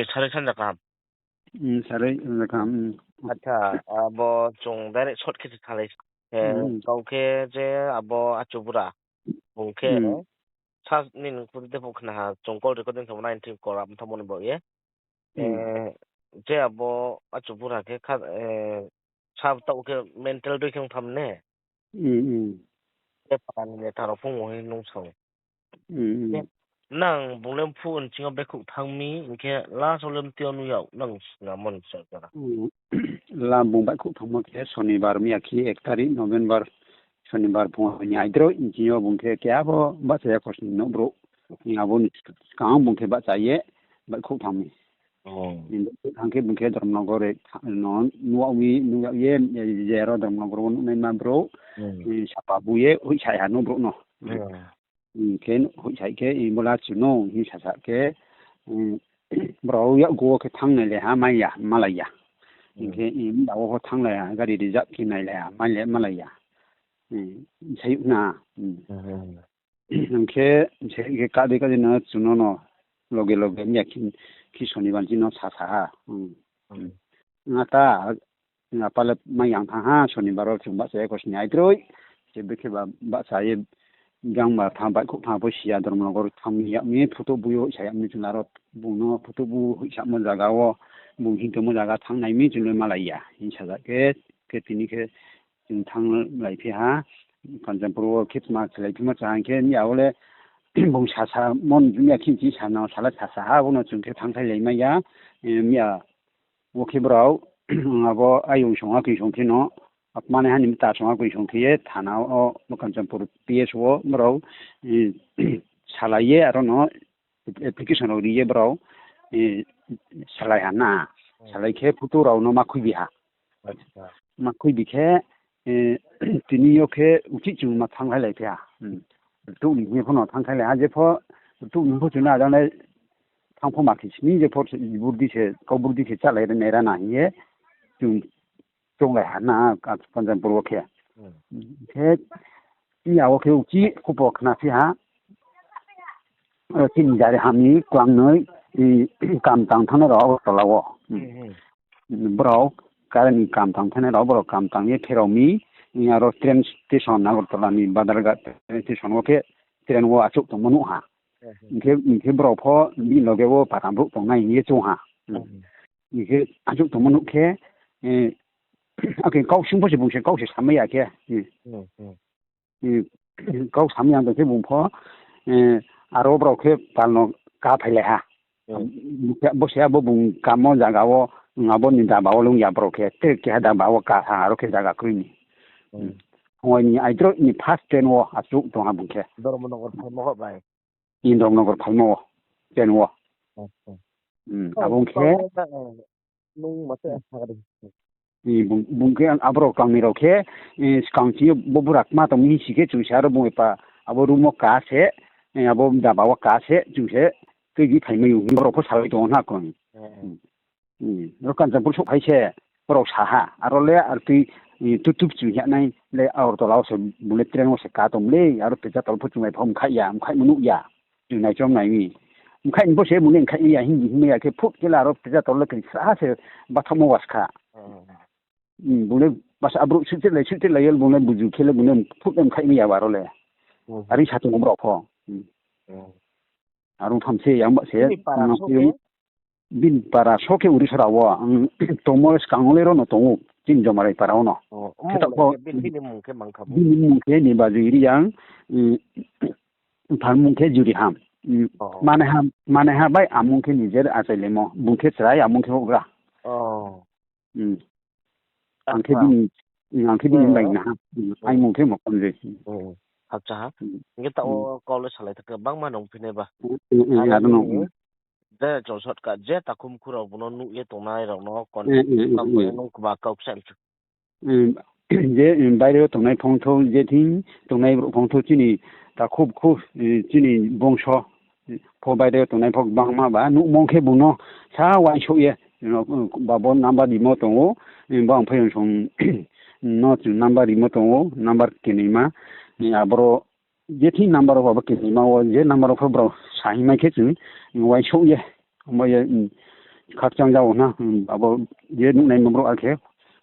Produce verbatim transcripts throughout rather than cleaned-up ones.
Saroi sanja kaham. Saroi sanja kaham. Acha, abo chung direct short khe se salai. Kau khe je abo achu bura. Bung khe sa nini khuti de phuh khna ha, chung call recording khe nai thing kora mtha moni bo ye. Je abo achu bura khe kha, sa taoh khe mental dui khe ong tham ne. Je para ni neta rao phung wo hing nung sao. Nang bung le phuh nching yo baihkhouh thanng mi, hing khe last wo le mtui yo nuh yag nang singamo ni sa jora. La bung baihkhouh thanngmo khe Sonibar mi ya khe ek tarik November, Sonibar phung ni aidroih nching yo bung khe keha pho bahcha ya khosning nouh brouh. Abo ni skang bung khe bahcha ye baihkhouh thanng mi. Baihkhouh thanng khe bung khe Dhormonogor no nuh yag mi, nuh yag ye, je aro Dhormonogor wo nuhnaima brouh, sapa bu ye hoihsai ha nouh brouh no. Hing khe hoihsai khe, bo la chu no hing sasa khe, brao yakgu wo khe thanng nailai ha, mai ya, malai ya. Hing khe, ba wo pho thanng lai ha, gari reserve khe nailai ha, mai le malai ya. Sai na. Hing khe, sai khe kade kade no chu no no, loge loge miya khe, khe Sonibar nching no sasa ha. Nga ta, apa le mai yang thanng ha, Sonibar wo chung bahcha ye khosning aidroih. Se bekhe ba bahcha ye jang ba thanng baihkhouh thanng pho si ya, Dhormonogor thanng mi yag mi, photo bu yo hoihsa yag mi chung aro bung no photo bu hoihsamo zaga wo, bung hing tongmo zaga thanng nai mi chung le malai ya. Hing saja khe, khe tini khe chung thannglaiphi ha, Kanchanpur wo khe tma khelaiphimo cha hing khe, miya wo le bung sasa mon miya khe chi sa no sala sasa ha, bo no chung khe thanngkhlailaimai ya, miya wo khe brao, abo ayong song ha khe song khe no, apmane ha ni mta song ha khe song khe ye thana wo, bo Kanchanpur P S wo brao, salai ye aro no application rao ri ye brao, salai ha na. Salai khe photo rao no ma khuibi ha. Ma khuibi khe, tini yo khe uchih chung ma thanngkhlailaiphi ha. Rtuh ni hing ye pho no thanngkhlailai ha, je pho rtuh ni pho chung no ajang le thanng pho ma khe sini, je pho burdi se, kau burdi se chálai nai ra na hing ye chung chounglai ha na, Kanchanpur wo khe. Khe, ya wo khe uchih khupo khnaphi ha, chini jari ham ni klangnoi, kam tang thanngnai rao Agartala wo. Brao, current ni kam tang thanngnai rao, brao kam tang ye pherao mi, aro train station, Agartala ni Badharghat train station wo khe train wo achouh tongmo nuh ha. Hing khe brao pho bini loge wo para brouh tongnai hing ye choung ha. Hing khe achouh tongmo nuh khe, akhe kau sing pho se bung se kau se samai ya khe. Kau samai ya tong khe bung pho, aro brao khe pal no ka phailai ha. Bo se abo bung kamo zaga wo, abo ni daba wo lung ya brao khe, tre keha daba wo ka ha, aro khe zaga kroi ni. Hoi ni aidroih ni first train wo achouh tong ha bung khe. Dhormonogor phaimo wo, train wo. Abo khe, bung khe aborao klangnoi rao khe, skang chini yo bo bura kma tong mi hing si khe chung se aro bung epa abo room wo ka se, abo daba wo ka se chung se, tuibi phaimai ou hing brao pho salai tong ou na kong. Ro Kanchanpur souhphai se, brao sa ha, aro le ar tui, tutup chung hing nai le Agartala wo se bung le train wo se ka tong le, aro Pecharthal pho chung bai pho mkhaih ya, mkhaihmo nuh ya, chung naichom nai mi. Mkhaih ni pho se bung le mkhaih ya, hing di hingmai ya khe phut khe le aro Pecharthal le kri sra se bathaohmo was kha. Bung le basa abrouh suhte lai, suhte lai ye bung le buju khe le bung le phut le mkhaihmai ya aro le. Are sa tong ou brao pho. Aro tham se, yang ba se, bini para so khe Urisora wo, tongmo skang wo le ro no tong ou, chini Jomarai para wo no. Khe taoh pho, bini mmung khe Nibajoi Reang, pha mmung khe Juriham. Manaiha, manaiha bai amung khe nijer achailaimo, bung khe chrai, amung khe houhgra. Ang khe bini, ang khe bini bai na ha. Aimung khe Mokonjoi. Acha ha. Hing khe taoh wo kau le salai thaka bangma nung phinai ba. Aro no. Je chung shortcut je takhu mkhu rao bung no nuh ye tongnai rao no contact khe nung kma kau kcham chu. Je baire wo tongnai phongthou, je thing tongnai brouh phongthou chini takhu bkhu, chini bongso pho baire wo tongnai pho bangma ba nuhmung khe bung no sa uaingsouh ye, babo number rimo tong ou, bang phai song no chung number rimo tong ou, number kenaima, aboro je thing number wo abo kenaima wo je number wo pho brao sa hingmai khe chung uaingsouh ye, omo ye, Khakchang jao na, hmm, abo je nuhnaimo brouh akhe,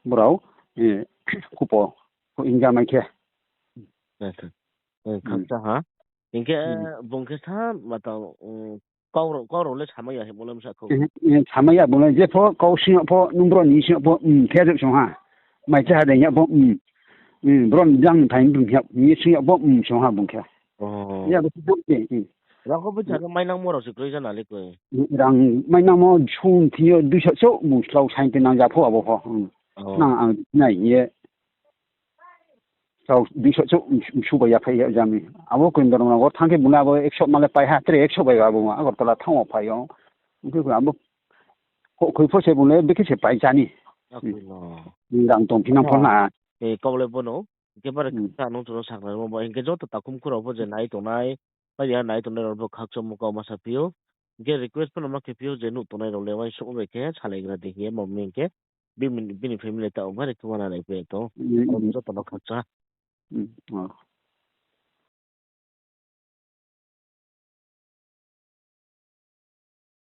brao, eh, khupo, khuh hingja mai khe. Acha. Eh, hmm, khakchang ha. Hingkhe, hmm, bung khe sa, matang, um, kau rao, kau rao le samai ya himo le msa khou. Eh, eh, samai ya bung le, jepho kau sing yag pho, nung brao ni sing yag pho, hmm, khe jok song ha. Mai cha ha de yag pho, hmm. Hmm, brao ni jang thai bung yag, ni sing yag pho, hmm, song ha bung khe. Oh. Ya, bo bo ke, hmm. Rang kho bo cha no mainangmo rao se kroi jana le koi. Rang mainangmo sung thing yo duiso chouh mung slao saing te nang ja pho abo pho. Hmm. Oh. Nang ang nai ye. Slao duiso chouh msu bai ya phai ya jami. Abo Koindorma nago thanng khe bung le abo ekso ma le pai ha, tre ekso bai abo Agartala thanng wo phai yo. Hing khe abo kho-, khoi pho se bung le bekhe se pai chani. Akhoi no. Hmm. Rang tong phi nang pho na. Eh, kau le bo no. Hing khe bare, hmm, khakchang nung chung no sakhnari mo bo. Hing khe joto takhum khurao pho je nai tongnai, pai ya nai tongnai rao pho khakchangmo kau ma saphi ou. Hing khe request pho no ma khe phi ou je nuh tongnai rao le uaingsouhmo bai khe salaigra di hing ye, ma mi hing khe bini, bini family taoh bare khe uana nai pai tong. Hmm, hmm. Aro joto no khakchang. Hmm, oh.